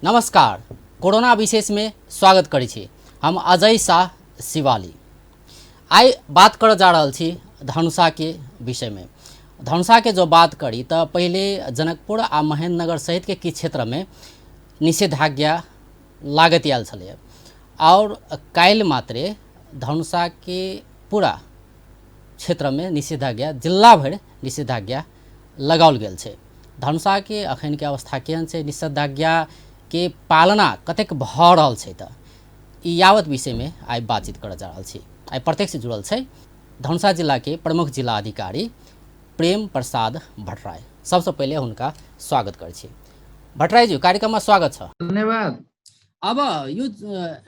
नमस्कार, कोरोना विशेष में स्वागत करी छी। हम अजय शाह शिवाली आई बात कर जा रहा छी धनुषा के विषय में। धनुषा के जो बात करी तो पहले जनकपुर आ महेंद्रनगर सहित के किछ क्षेत्र में निषेधाज्ञा लागत आयल छलै और काल्हि मात्रे धनुषा के पूरा क्षेत्र में निषेधाज्ञा जिला भर निषेधाज्ञा लगाओल गेल छै। धनुषा के अखन के अवस्था केहन छै, निषेधाज्ञा के पालना कतेक भऽ रहल छै, तऽ ई यावत विषय में आई बातचीत कर जा रहल छी। आई प्रत्यक्ष जुड़ल छै धनुषा जिला के प्रमुख जिला अधिकारी प्रेम प्रसाद भट्टराय। सबसे पहले उनका स्वागत कर छी। भट्टराय जी, कार्यक्रम में स्वागत छ। धन्यवाद। अब यो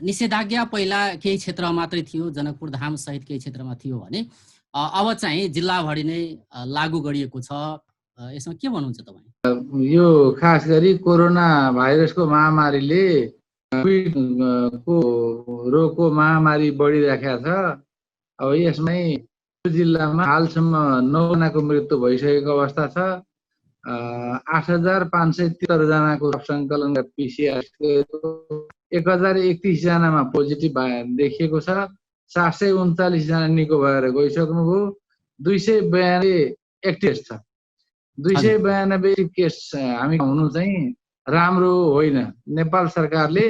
निषेधाज्ञा पहिला केही क्षेत्र मात्रै थियो, जनकपुर धाम सहित केही क्षेत्रमा थियो भने अब चाहिँ जिल्लाभरि नै लागू गरिएको छ। यसमा के भन्नुहुन्छ तपाईँ? यो खास गरी कोरोना भाइरसको महामारीले को रोगको महामारी बढिराखेको छ। अब यसमै जिल्लामा हालसम्म 9 जनाको मृत्यु भइसकेको अवस्था छ। 8,573 जनाको सङ्कलन पिसिआर 1,031 जनामा पोजिटिभ देखिएको छ। 739 जना निको भएर गइसक्नुभयो। 292 एक्टिभ छ। 292 केस हामी हुनु चाहिँ राम्रो होइन। नेपाल सरकारले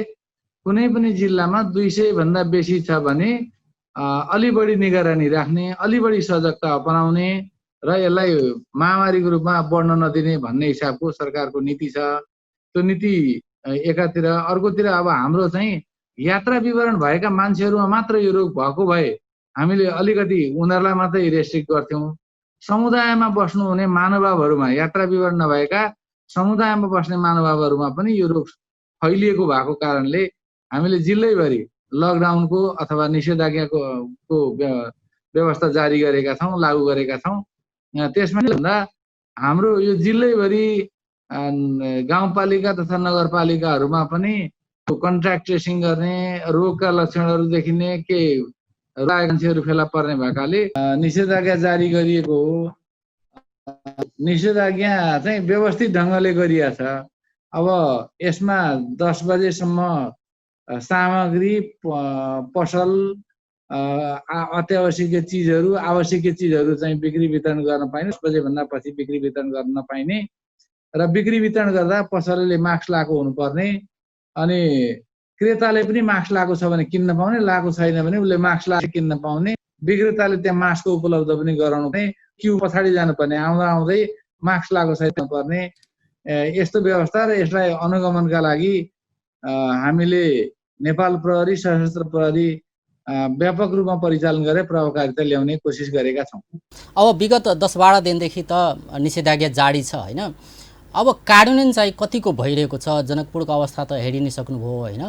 कुनै पनि जिल्लामा 200 भन्दा बेसी छ भने अलि बढी निगरानी राख्ने, अलि बढी सजगता अपनाउने र यसलाई महामारीको रूपमा बढ्न नदिने भन्ने हिसाबको सरकारको नीति छ। त्यो नीति एकातिर, अर्कोतिर अब हाम्रो चाहिँ यात्रा विवरण भएका मान्छेहरूमा मात्र यो रोग भएको भए हामीले अलिकति उनीहरूलाई मात्रै रेस्ट्रिक्ट गर्थ्यौँ। समुदायमा बस्नुहुने महानुभावहरूमा, यात्रा विवरण नभएका समुदायमा बस्ने महानुभावहरूमा पनि यो रोग फैलिएको भएको कारणले हामीले जिल्लैभरि लकडाउनको अथवा निषेधाज्ञाको व्यवस्था जारी गरेका छौँ, लागू गरेका छौँ। त्यसमा भन्दा हाम्रो यो जिल्लैभरि गाउँपालिका तथा नगरपालिकाहरूमा पनि कन्ट्याक्ट ट्रेसिङ गर्ने, रोगका लक्षणहरू देखिने के मान्छेहरू फेला पर्ने भएकाले निषेधाज्ञा जारी गरिएको हो। निषेधाज्ञा चाहिँ व्यवस्थित ढङ्गले गरिएको छ। अब यसमा 10 बजेसम्म सामग्री, पसल, अत्यावश्यकीय चिजहरू, आवश्यकीय चिजहरू चाहिँ बिक्री वितरण गर्न पाइने, 10 बजेभन्दा पछि बिक्री वितरण गर्न नपाइने र बिक्री वितरण गर्दा पसलले मास्क लगाएको हुनुपर्ने, अनि क्रेताले पनि मास्क लगाएको छ भने किन्न पाउने, लगाएको छैन भने उसले मास्क लगाएर किन्न पाउने, विक्रेताले त्यहाँ मास्कको उपलब्ध पनि गराउनु पर्ने, क्यु पछाडि जानुपर्ने, आउँदा आउँदै मास्क लगाएको छैन पर्ने, यस्तो व्यवस्था र यसलाई अनुगमनका लागि हामीले नेपाल प्रहरी, सशस्त्र प्रहरी व्यापक रूपमा परिचालन गरेर प्रभावकारिता ल्याउने कोसिस गरेका छौँ। अब विगत 10-12 दिनदेखि त निषेधाज्ञा जारी छ होइन। अब कार्यान्वयन चाहिँ कतिको भइरहेको छ? जनकपुरको अवस्था त हेरि नै सक्नुभयो होइन।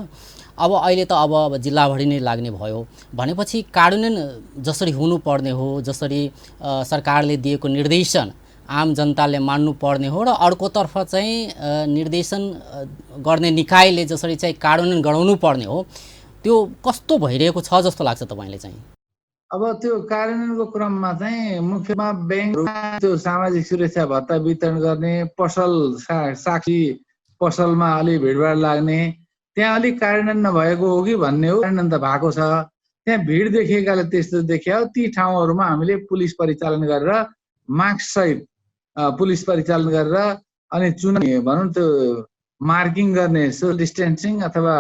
अब अहिले त अब जिल्लाभरि नै लाग्ने भयो भनेपछि कार्यान्वयन जसरी हुनुपर्ने हो, जसरी सरकारले दिएको निर्देशन आम जनताले मान्नुपर्ने हो र अर्कोतर्फ चाहिँ निर्देशन गर्ने निकायले जसरी चाहिँ कार्यान्वयन गराउनु पर्ने हो, त्यो कस्तो भइरहेको छ जस्तो लाग्छ तपाईँले चाहिँ? अब त्यो कार्यान्वयनको क्रममा चाहिँ मुख्यमा ब्याङ्कमा त्यो सामाजिक सुरक्षा भत्ता वितरण गर्ने, पसल साक्षी पसलमा अलि भिडभाड लाग्ने, त्यहाँ अलिक कार्यान्वयन नभएको हो कि भन्ने हो। कार्यान्वयन त भएको छ। त्यहाँ भिड देखिएकाले त्यस्तो देखियो। ती ठाउँहरूमा हामीले पुलिस परिचालन गरेर, मास्क सहित पुलिस परिचालन गरेर अनि भनौँ त्यो मार्किङ गर्ने, सोशल डिस्टेन्सिङ अथवा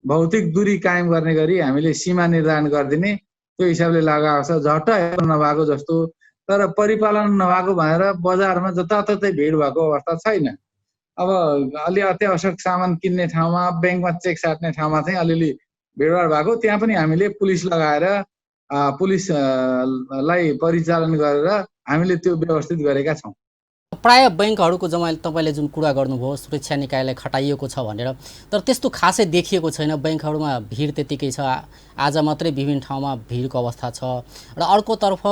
भौतिक दूरी कायम गर्ने गरी हामीले सीमा निर्धारण गरिदिने, त्यो हिसाबले लगाएको छ। झट्ट नभएको जस्तो, तर परिपालन नभएको भनेर बजारमा जताततै भिड भएको अवस्था छैन। अब अलि अत्यावश्यक सामान किन्ने ठाउँमा, ब्याङ्कमा चेक साट्ने ठाउँमा चाहिँ अलिअलि भिडभाड भएको, त्यहाँ पनि हामीले पुलिस लगाएर पुलिसलाई परिचालन गरेर हामीले त्यो व्यवस्थित गरेका छौँ। प्राय बैङ्कहरूको तपाईँले जुन कुरा गर्नुभयो सुरक्षा निकायलाई खटाइएको छ भनेर, तर त्यस्तो खासै देखिएको छैन। बैङ्कहरूमा भिड त्यतिकै छ। आज मात्रै विभिन्न ठाउँमा भिडको अवस्था छ। र अर्कोतर्फ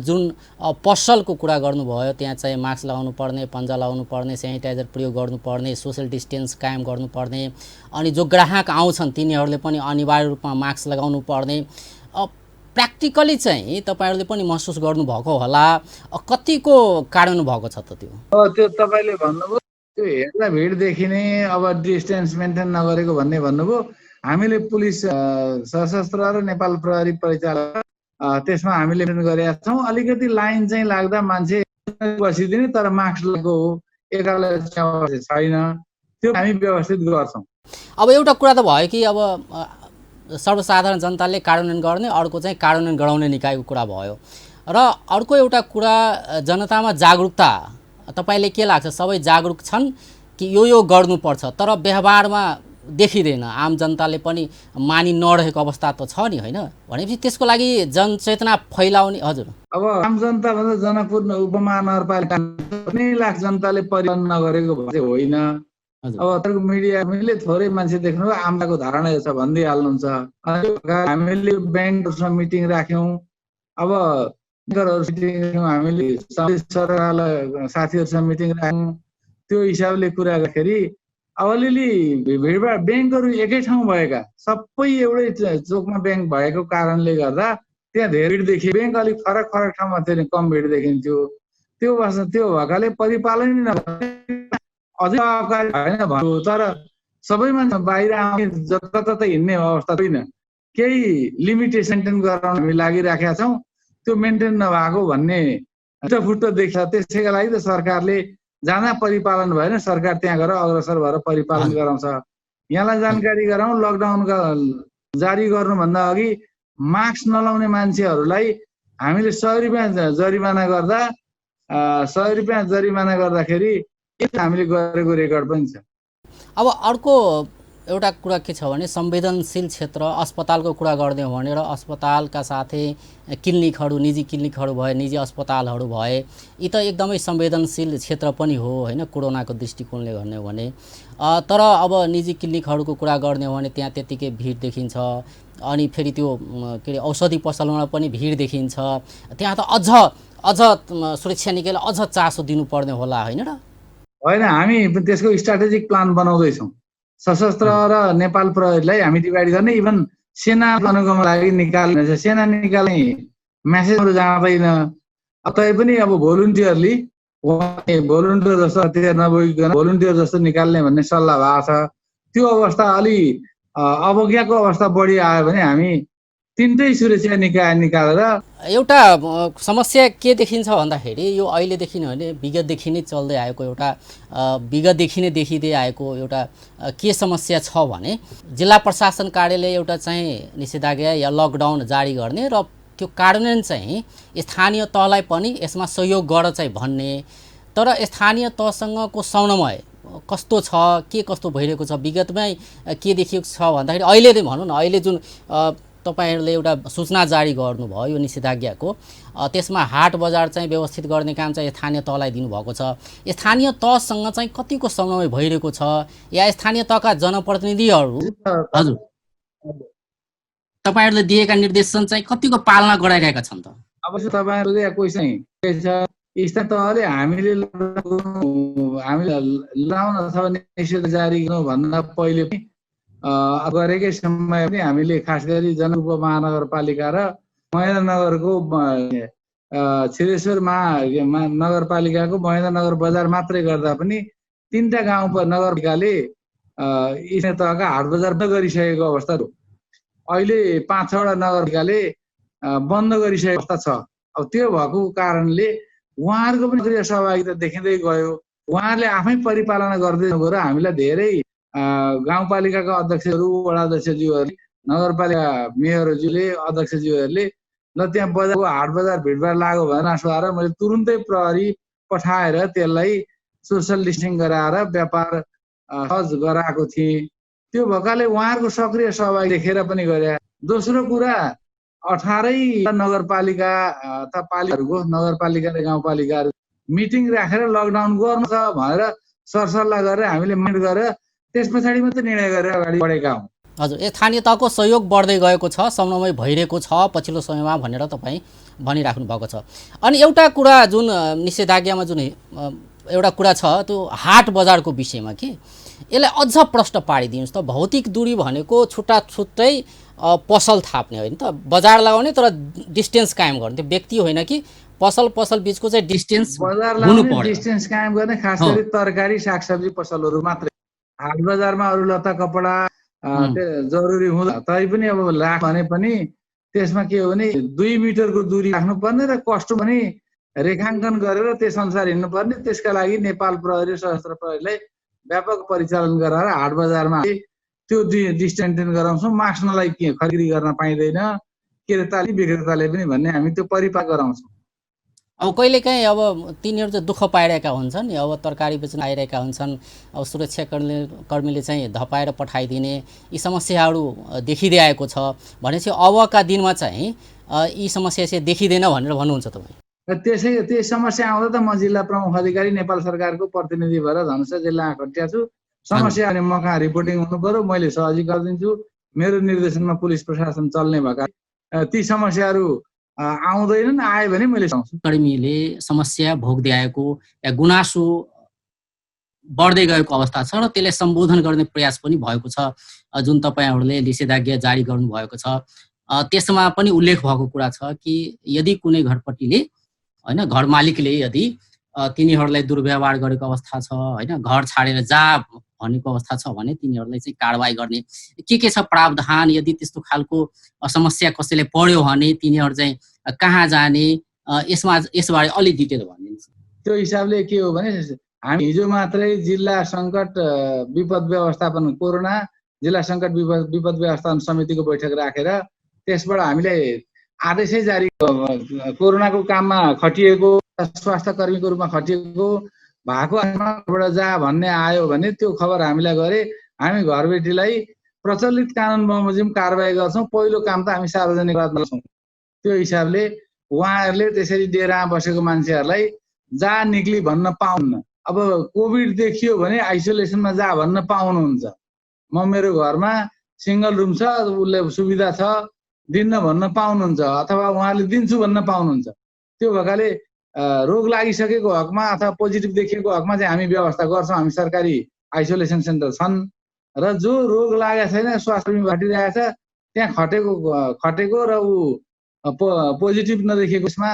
जुन पसलको कुरा गर्नुभयो, त्यहाँ चाहिँ मास्क लगाउनु पर्ने, पन्जा लगाउनु पर्ने, सेनिटाइजर प्रयोग गर्नुपर्ने, सोसियल डिस्टेन्स कायम गर्नुपर्ने, अनि जो ग्राहक आउँछन् तिनीहरूले पनि अनिवार्य रूपमा मास्क लगाउनु पर्ने। प्र्याक्टिकली चाहिँ तपाईँहरूले पनि महसुस गर्नुभएको होला, कतिको कार्यान्वयन भएको छ त त्यो? त्यो तपाईँले भन्नुभयो त्यो हेर्दा भिड देखिने, अब डिस्टेन्स मेन्टेन नगरेको भन्ने भन्नुभयो। हामीले पुलिस सशस्त्र र नेपाल प्रहरी परिचालन त्यसमा हामीले गरेका छौँ। अलिकति लाइन चाहिँ लाग्दा मान्छे बसिदिने, तर मास्क लगाएको हो, एकअर्कालाई छैन, त्यो हामी व्यवस्थित गर्छौँ। अब एउटा कुरा त भयो कि अब सर्वसाधारण जनताले कार्यान्वयन गर्ने, अर्को चाहिँ कार्यान्वयन गराउने निकायको कुरा भयो, र अर्को एउटा कुरा जनतामा जागरुकता। तपाईँले के लाग्छ, सबै जागरुक छन् कि यो गर्नुपर्छ, तर व्यवहारमा देखिँदैन, आम जनताले पनि मानि नरहेको अवस्था त छ नि, होइन? भनेपछि त्यसको लागि जनचेतना फैलाउने। हजुर, अब आम जनता भन्दा जनकपुर उपमहानगरपालिका 2 लाख जनताले परिपालन नगरेको चाहिँ होइन। अब तपाईँको मिडियाले थोरै मान्छे देख्नुभयो, आमको धारणा छ भनिदिइहाल्नुहुन्छ। हामीले ब्याङ्कहरूसँग मिटिङ राख्यौँ, अब हामीले सरकारलाई साथीहरूसँग मिटिङ राख्यौँ। त्यो हिसाबले कुरा गर्दाखेरि अब अलिअलि भिडभाड, ब्याङ्कहरू एकै ठाउँ भएका, सबै एउटै चोकमा ब्याङ्क भएको कारणले गर्दा त्यहाँ धेरै भिड देखियो। ब्याङ्क अलिक फरक फरक ठाउँमा थियो भने कम भिड देखिन्थ्यो। त्यो भएकाले परिपालन अझै अगाडि भएन भन्नु, तर सबै मान्छे बाहिर आउने जताततै हिँड्ने अवस्था छैन। केही लिमिटेसन मेन्टेन गराउन हामी लागिराखेका छौँ, त्यो मेन्टेन नभएको भन्ने फुट्टो देख्छ। त्यसैका लागि त सरकारले जहाँ परिपालन भएन, सरकार त्यहाँ गएर अग्रसर भएर परिपालन गराउँछ। यहाँलाई जानकारी गराउँ, लकडाउन जारी गर्नुभन्दा अघि मास्क नलाउने मान्छेहरूलाई हामीले 100 रुपियाँ जरिमाना गर्दा 100 रुपियाँ जरिमाना गर्दाखेरि हामीले गरेको रेकर्ड पनि छ। अब अर्को एउटा कुरा के छ भने संवेदनशील क्षेत्र अस्पतालको कुरा गर्ने हो भने र अस्पतालका साथै क्लिनिकहरू, निजी क्लिनिकहरू भए, निजी अस्पतालहरू भए, यी त एकदमै संवेदनशील क्षेत्र पनि हो, होइन, कोरोनाको दृष्टिकोणले गर्ने हो भने। तर अब निजी क्लिनिकहरूको कुरा गर्ने हो भने त्यहाँ त्यत्तिकै भिड देखिन्छ, अनि फेरि त्यो के अरे औषधि पसलमा पनि भिड देखिन्छ। त्यहाँ त अझ सुरक्षा निकायले अझ चासो दिनुपर्ने होला, होइन र? होइन, हामी त्यसको स्ट्राटेजिक प्लान बनाउँदैछौँ। सशस्त्र र नेपाल प्रहरीलाई हामी डिभाइड गर्ने, इभन सेना बनाउनको लागि निकाल्ने, सेना निकाल्ने म्यासेजहरू जाँदैन। तैपनि अब भोलुन्टियर जस्तो हतियार नबोकिकन भोलुन्टियर जस्तो निकाल्ने भन्ने सल्लाह भएको छ। त्यो अवस्था अलि अवज्ञाको अवस्था बढी आयो भने हामी 3टै सुरक्षा निकाय निकालेर। एउटा समस्या के देखिन्छ भन्दाखेरि यो अहिलेदेखि नै होइन, विगतदेखि नै चल्दै आएको एउटा विगतदेखि नै देखिँदै आएको एउटा के समस्या छ भने जिल्ला प्रशासन कार्यालय एउटा चाहिँ निषेधाज्ञा या लकडाउन जारी गर्ने, र त्यो कार्यान्वयन चाहिँ स्थानीय तहलाई पनि यसमा सहयोग गर चाहिँ भन्ने। तर स्थानीय तहसँगको समन्वय कस्तो छ, के कस्तो भइरहेको छ, विगतमै के देखिएको छ भन्दाखेरि अहिले नै भनौँ न, अहिले जुन तपाईहरूले एउटा सूचना जारी गर्नुभयो यो निषेधाज्ञाको, त्यसमा हाट बजार चाहिँ व्यवस्थित गर्ने काम चाहिँ स्थानीय तहलाई दिनुभएको छ। स्थानीय तहसँग चाहिँ कतिको समन्वय भइरहेको छ, या स्थानीय तहका जनप्रतिनिधिहरू हजुर तपाईँहरूले दिएका निर्देशन चाहिँ कतिको पालना गराइरहेका छन् त? अब तपाईँहरूले क्वेसन स्थानीय तहले हामीले लाउन अथवा निषेध जारी गर्नुभन्दा पहिले पनि गरेकै समय पनि हामीले खास गरी जनकपुर उपमहानगरपालिका र महेन्द्रनगरको छिरेश्वर नगरपालिकाको महेन्द्रनगर बजार मात्रै गर्दा पनि 3टा गाउँ नगरपालिकाले स्थानीय तहका हाट बजार बन्द गरिसकेको अवस्था हो। अहिले 5-6वटा नगरपालिकाले बन्द गरिसकेको अवस्था छ। अब त्यो भएको कारणले उहाँहरूको पनि सक्रिय सहभागिता देखिँदै गयो। उहाँहरूले आफै परिपालना गर्दै गएर हामीलाई धेरै गाउँपालिकाका अध्यक्षहरू, वडा अध्यक्षज्यूहरूले, नगरपालिका मेयरज्यूले, अध्यक्षज्यूहरूले ल त्यहाँ बजारको हाट बजार भिडभाड लाग्यो भनेर सुहाएर मैले तुरुन्तै प्रहरी पठाएर त्यसलाई सोसल डिस्टेन्सिङ गराएर व्यापार सहज गराएको थिएँ। त्यो भएकाले उहाँहरूको सक्रिय सहभागी देखेर पनि गरे। दोस्रो कुरा 18 नगरपालिका अथवा पालिकाहरूको, नगरपालिका र गाउँपालिकाहरू मिटिङ राखेर लकडाउन गर्नु छ भनेर सरसल्लाह गरेर हामीले मिट गरेर त्यस पछाडि मात्रै निर्णय गरेर अगाडि बढेका हौँ। हजुर, स्थानीय तहको सहयोग बढ्दै गएको छ, समन्वय भइरहेको छ पछिल्लो समयमा भनेर तपाईँ भनिराख्नु भएको छ। अनि एउटा कुरा जुन निषेधाज्ञामा जुन एउटा कुरा छ त्यो हाट बजारको विषयमा, कि यसलाई अझ प्रश्न पारिदिनुहोस् त। भौतिक दूरी भनेको छुट्टै पसल थाप्ने होइन त, बजार लगाउने तर डिस्टेन्स कायम गर्ने, त्यो व्यक्ति होइन कि पसल बिचको चाहिँ डिस्टेन्स बजार हुनु लगाउने पर्यो। डिस्टेन्स कायम गर्ने, खास हो। गरी तरकारी सागसब्जी पसलहरू मात्रै। हाट बजारमा अरू लत्ता कपडा जरुरी हुँदा तैपनि अब लाख भने पनि त्यसमा के हो भने 2 मिटरको दूरी राख्नुपर्ने र कस्टम पनि रेखाङ्कन गरेर त्यस अनुसार हिँड्नुपर्ने। त्यसका लागि नेपाल प्रहरी सशस्त्र प्रहरीलाई व्यापक परिचालन गराएर हाट बजारमा त्यो डिस्टेन्स मेन्टेन गराउँछौँ। मास्क नलाइ खरिद गर्न पाइँदैन, क्रेताले विक्रेताले पनि भन्ने हामी त्यो परिपाक गराउँछौँ। अब कहिलेकाहीँ अब तिनीहरू चाहिँ दुःख पाइरहेका हुन्छन्, अब तरकारी बेच्न आइरहेका हुन्छन्, अब सुरक्षाकर्मीले चाहिँ धपाएर पठाइदिने यी समस्याहरू देखिरहेको छ भनेपछि अबका दिनमा चाहिँ यी समस्या चाहिँ देखिँदैन भनेर भन्नुहुन्छ तपाईँ? त्यो समस्या आउँदा त म जिल्ला प्रमुख अधिकारी नेपाल सरकारको प्रतिनिधि भएर धनुषा जिल्लामा खटिया छु। समस्या भने म कहाँ रिपोर्टिङ हुनु पर्यो, मैले सहजी गरिदिन्छु। मेरो निर्देशनमा पुलिस प्रशासन चल्ने भएका ती समस्याहरू आउँदैनन्, आयो भने मैले सक्छु। कर्मीले समस्या भोग्दै आएको या गुनासो बढ्दै गएको अवस्था छ र त्यसलाई सम्बोधन गर्ने प्रयास पनि भएको छ, जुन तपाईँहरूले निषेधाज्ञा जारी गर्नुभएको छ। त्यसमा पनि उल्लेख भएको कुरा छ कि यदि कुनै घरपट्टिले होइन, घर मालिकले यदि तिनीहरूलाई दुर्व्यवहार गरेको अवस्था छ होइन, घर छाडेर जा भनेको अवस्था छ भने तिनीहरूलाई चाहिँ कारबाही गर्ने के छ प्रावधान? यदि त्यस्तो खालको समस्या कसैले पर्यो भने तिनीहरू चाहिँ कहाँ जाने, यसबारे अलि डिटेल भनिदिनुहोस्। त्यो हिसाबले के हो भने हामी हिजो मात्रै जिल्ला सङ्कट विपद व्यवस्थापन कोरोना जिल्ला सङ्कट विपद व्यवस्थापन समितिको बैठक राखेर त्यसबाट हामीले आदेशै जारी, कोरोनाको काममा खटिएको स्वास्थ्य कर्मीको रूपमा खटिएको भएको बाट जा भन्ने आयो भने त्यो खबर हामीलाई गरे हामी घरबेटीलाई प्रचलित कानुन बमोजिम कारबाही गर्छौँ। पहिलो काम त हामी सार्वजनिक गर्छौँ। त्यो हिसाबले उहाँहरूले त्यसरी डेरामा बसेको मान्छेहरूलाई जा निक्ली भन्न पाउन्न। अब कोभिड देखियो भने आइसोलेसनमा जा भन्न पाउनुहुन्छ। म मेरो घरमा सिङ्गल रुम छ, उसले सुविधा छ दिन्न भन्न पाउनुहुन्छ, अथवा उहाँले दिन्छु भन्न पाउनुहुन्छ। त्यो भएकाले रोग लागिसकेको हकमा अथवा पोजिटिभ देखिएको हकमा चाहिँ हामी व्यवस्था गर्छौँ। हामी सरकारी आइसोलेसन सेन्टर छन् र जो रोग लागेको छैन, स्वास्थ्यकर्मी घटिरहेको छ, त्यहाँ खटेको र ऊ पोजिटिभ नदेखिएको यसमा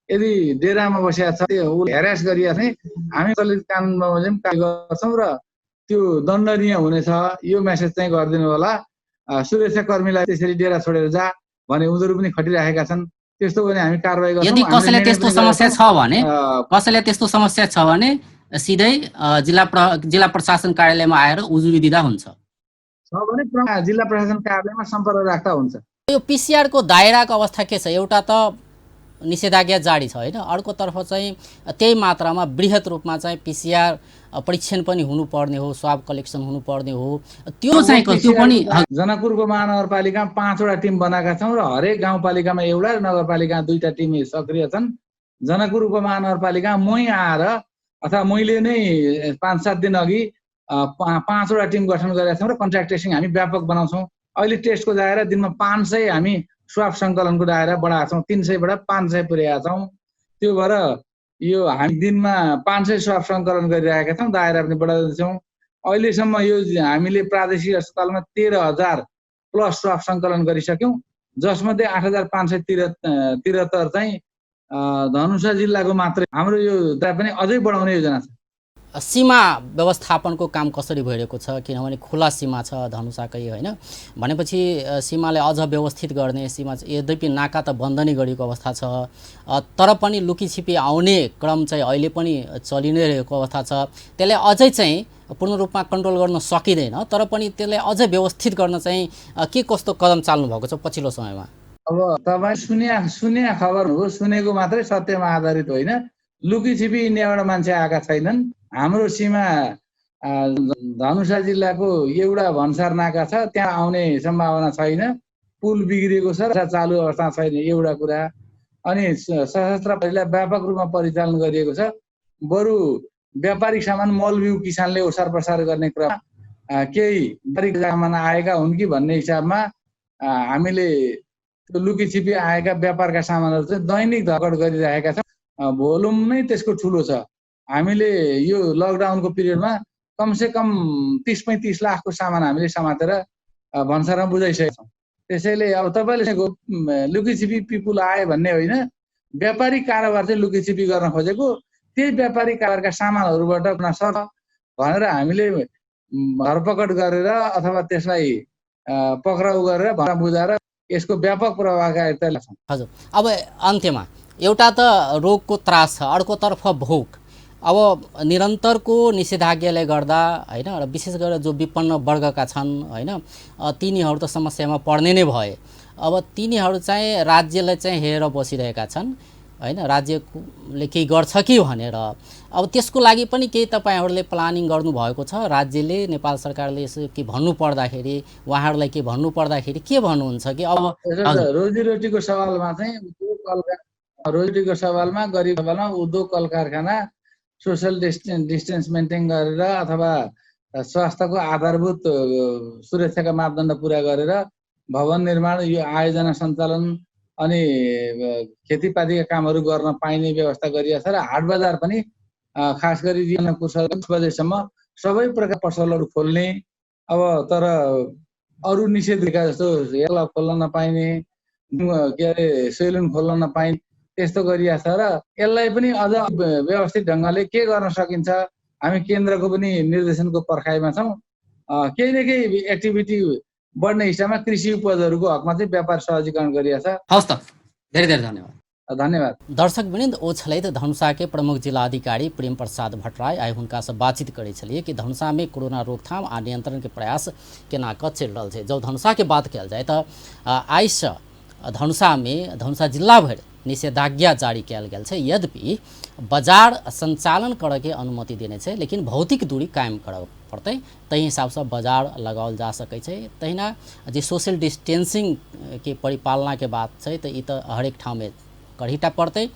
यदि डेरामा बसेको छ, त्यो उसले हेरास गरिएको चाहिँ हामी चलित कानुन बमोजिम गर्छौँ र त्यो दण्डनीय हुनेछ। यो मेसेज चाहिँ गरिदिनु होला। सुरक्षाकर्मीलाई त्यसरी डेरा छोडेर जा भने उनीहरू पनि खटिरहेका छन्, त्यस्तो भने हामी कारबाही गर्छौँ। यदि कसैले त्यस्तो समस्या छ भने सिधै जिल्ला प्रशासन कार्यालयमा आएर उजुरी दिँदा हुन्छ भने जिल्ला प्रशासन कार्यालयमा सम्पर्क राख्दा हुन्छ। यो पिसिआरको दायराको अवस्था के छ? एउटा त निषेधाज्ञा जारी छ होइन, अर्कोतर्फ चाहिँ त्यही मात्रामा बृहत रूपमा चाहिँ पिसिआर परीक्षण पनि हुनुपर्ने हो, स्वाब कलेक्सन हुनुपर्ने हो। त्यो पनि जनकपुरको महानगरपालिकामा 5वटा टिम बनाएका छौँ र हरेक गाउँपालिकामा एउटा, नगरपालिकामा 2टा टिम सक्रिय छन्। जनकपुरको महानगरपालिकामा मै आएर अथवा मैले नै 5-7 दिन अघि 5वटा टिम गठन गरेका छौँ र कन्ट्याक्ट ट्रेसिङ हामी व्यापक बनाउँछौँ। अहिले टेस्टको दायरा दिनमा 500 हामी स्वाब सङ्कलनको दायरा बढाएका छौँ, 300बाट 500 पुर्याएका छौँ। त्यो भएर यो हामी दिनमा 500 स्वाब सङ्कलन गरिरहेका छौँ, दायरा पनि बढाउँदैछौँ। अहिलेसम्म यो हामीले प्रादेशिक अस्पतालमा 13,000 प्लस स्वाब सङ्कलन गरिसक्यौँ, जसमध्ये 8,573 चाहिँ धनुषा जिल्लाको मात्रै। हाम्रो यो पनि अझै बढाउने योजना छ। सीमा व्यवस्थापनको काम कसरी भइरहेको छ? किनभने खुला सीमा छ धनुषाकै होइन, भनेपछि सीमालाई अझ व्यवस्थित गर्ने, सीमा यद्यपि नाका त बन्द नै गरेको अवस्था छ, तर पनि लुकीछिपी आउने क्रम चाहिँ अहिले पनि चलि नै रहेको अवस्था छ। त्यसलाई अझै चाहिँ पूर्ण रूपमा कन्ट्रोल गर्न सकिँदैन, तर पनि त्यसलाई अझै व्यवस्थित गर्न चाहिँ के कस्तो कदम चाल्नु भएको छ पछिल्लो समयमा? अब तपाईँ सुन्या खबर हो, सुनेको मात्रै सत्यमा आधारित होइन। लुकीछिपी इन्डियाबाट मान्छे आएका छैनन्। हाम्रो सीमा धनुषा जिल्लाको एउटा भन्सार नाका छ, त्यहाँ आउने सम्भावना छैन। पुल बिग्रिएको छ र चालु अवस्था छैन, एउटा कुरा। अनि सशस्त्र प्रहरीलाई व्यापक रूपमा परिचालन गरिएको छ। बरु व्यापारिक सामान मलबिउ किसानले ओसार प्रसार गर्ने क्रम केही व्यापारिक सामान आएका हुन् कि भन्ने हिसाबमा हामीले त्यो लुकीछिपी आएका व्यापारका सामानहरू चाहिँ दैनिक धकड गरिरहेका छौँ। भोल्युम नै त्यसको ठुलो छ। हामीले यो लकडाउनको पिरियडमा कमसे कम 30-35 लाखको सामान हामीले समातेर भन्सारमा बुझाइसकेका छौँ। त्यसैले अब तपाईँले लुकीछिपी पिपुल आए भन्ने होइन, व्यापारिक कारोबार चाहिँ लुकीछिपी गर्न खोजेको, त्यही व्यापारिक कारोबारका सामानहरूबाट सर्छ भनेर हामीले धरपकड गरेर अथवा त्यसलाई पक्राउ गरेर भरा बुझाएर यसको व्यापक प्रभावकारिता ल्याउँछौँ। हजुर, अब अन्त्यमा एउटा त रोगको त्रास छ, अर्कोतर्फ भोक। अब निरन्तरको निषेधाज्ञाले गर्दा होइन, र विशेष गरेर जो विपन्न वर्गका छन् होइन, तिनीहरू त समस्यामा पर्ने नै भए। अब तिनीहरू चाहिँ राज्यलाई चाहिँ हेरेर बसिरहेका छन् होइन, राज्यले केही गर्छ कि भनेर। अब त्यसको लागि पनि केही तपाईँहरूले प्लानिङ गर्नुभएको छ? राज्यले, नेपाल सरकारले यसो के भन्नु पर्दाखेरि, उहाँहरूलाई के भन्नु पर्दाखेरि के भन्नुहुन्छ कि अब रोजीरोटीको सवालमा चाहिँ रोजीरोटीको सवालमा गरिब सवालमा उद्योग कल कारखाना सोसल डिस्टेन्स मेन्टेन गरेर अथवा स्वास्थ्यको आधारभूत सुरक्षाका मापदण्ड पुरा गरेर भवन निर्माण, यो आयोजना सञ्चालन अनि खेतीपातीका कामहरू गर्न पाइने व्यवस्था गरिएको छ र हाट बजार पनि खास गरी 10 बजेसम्म सबै प्रकार पसलहरू खोल्ने। अब तर अरू निषेध गरेका जस्तो हेर्ला खोल्न नपाइने, के अरे सेलुन खोल्न नपाइने, त्यस्तो गरिएको छ र यसलाई पनि अझ व्यवस्थित ढङ्गले के गर्न सकिन्छ, हामी केन्द्रको पनि निर्देशनको पर्खाइमा छौँ। केही न केही एक्टिभिटी बढ्ने हिसाबमा कृषि उपजहरूको हकमा चाहिँ व्यापार सहजीकरण गरिएको छ। हवस् त, धेरै धेरै धन्यवाद। धन्यवाद। दर्शकवृन्द, ओ छलथि धनुषा के प्रमुख जिला अधिकारी प्रेम प्रसाद भट्टराय। आइ हुनका से बातचीत करै छलिए कि धनुषा में कोरोना रोकथाम आ नियंत्रण के प्रयास केना कऽ चलि रहल छै। जब धनुषा के बात कयल जाय तऽ आइसँ धनुषा में धनुषा जिला भरि निषेधाज्ञा जारी कयल गेल छै। यद्यपि बाजार संचालन करऽ के अनुमति देने छै, लेकिन भौतिक दूरी कायम करऽ पड़तै, ताहि हिसाबसँ बाजार लगाओल जा सकै छै। तहिना जे सोशल डिस्टेंसिंग के परिपालना के बात छै तऽ ई तऽ हरेक ठाउँ में करहीटा पड़तै।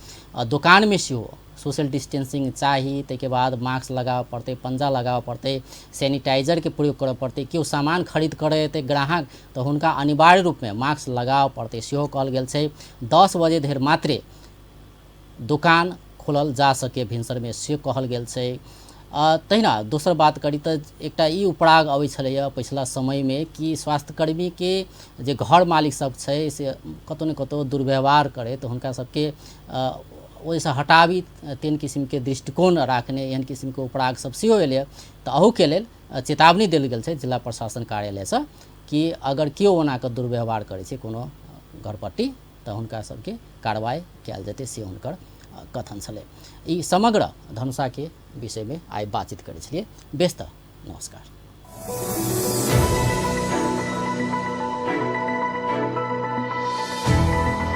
दुकान में सेहो सोशल डिस्टेंसिंग चाही, ताहिके बाद मास्क लगाबऽ पड़तै, पंजा लगाबऽ पड़तै, सैनिटाइजर के प्रयोग करऽ पड़तै। केओ सामान खरीद करे एतै ग्राहक तऽ हुनका अनिवार्य रूप में मास्क लगाबऽ पड़तै, सेहो कहल गेल छै। 10 बजे धरि मात्रे दुकान खोलल जा सके भिनसर में, से कहल गेल छै। तहिना दोसर बात करी तऽ एकटा ई उपराग अबै छलैया पिछला समय में कि स्वास्थ्यकर्मी के जे घर मालिक सब छै से कतौ न कतौ दुर्व्यवहार करे तऽ हुनका सबके ओहिसँ हटाबी, तेन किसिम के दृष्टिकोण राखने एहन किसिम के उपराग सब सेहो एलै। तऽ अहू के लेल चेतावनी देल गेल छै जिला प्रशासन कार्यालय से कि अगर केओ ओना के दुर्व्यवहार करे छै कोनो घरपट्टी तऽ हुनका सबके कार्रवाई कयल जेतै, से हुनकर कथन छलै। ई समग्र धनुषा के विषय में आइ बातचीत करै छलिए। बेस्त नमस्कार।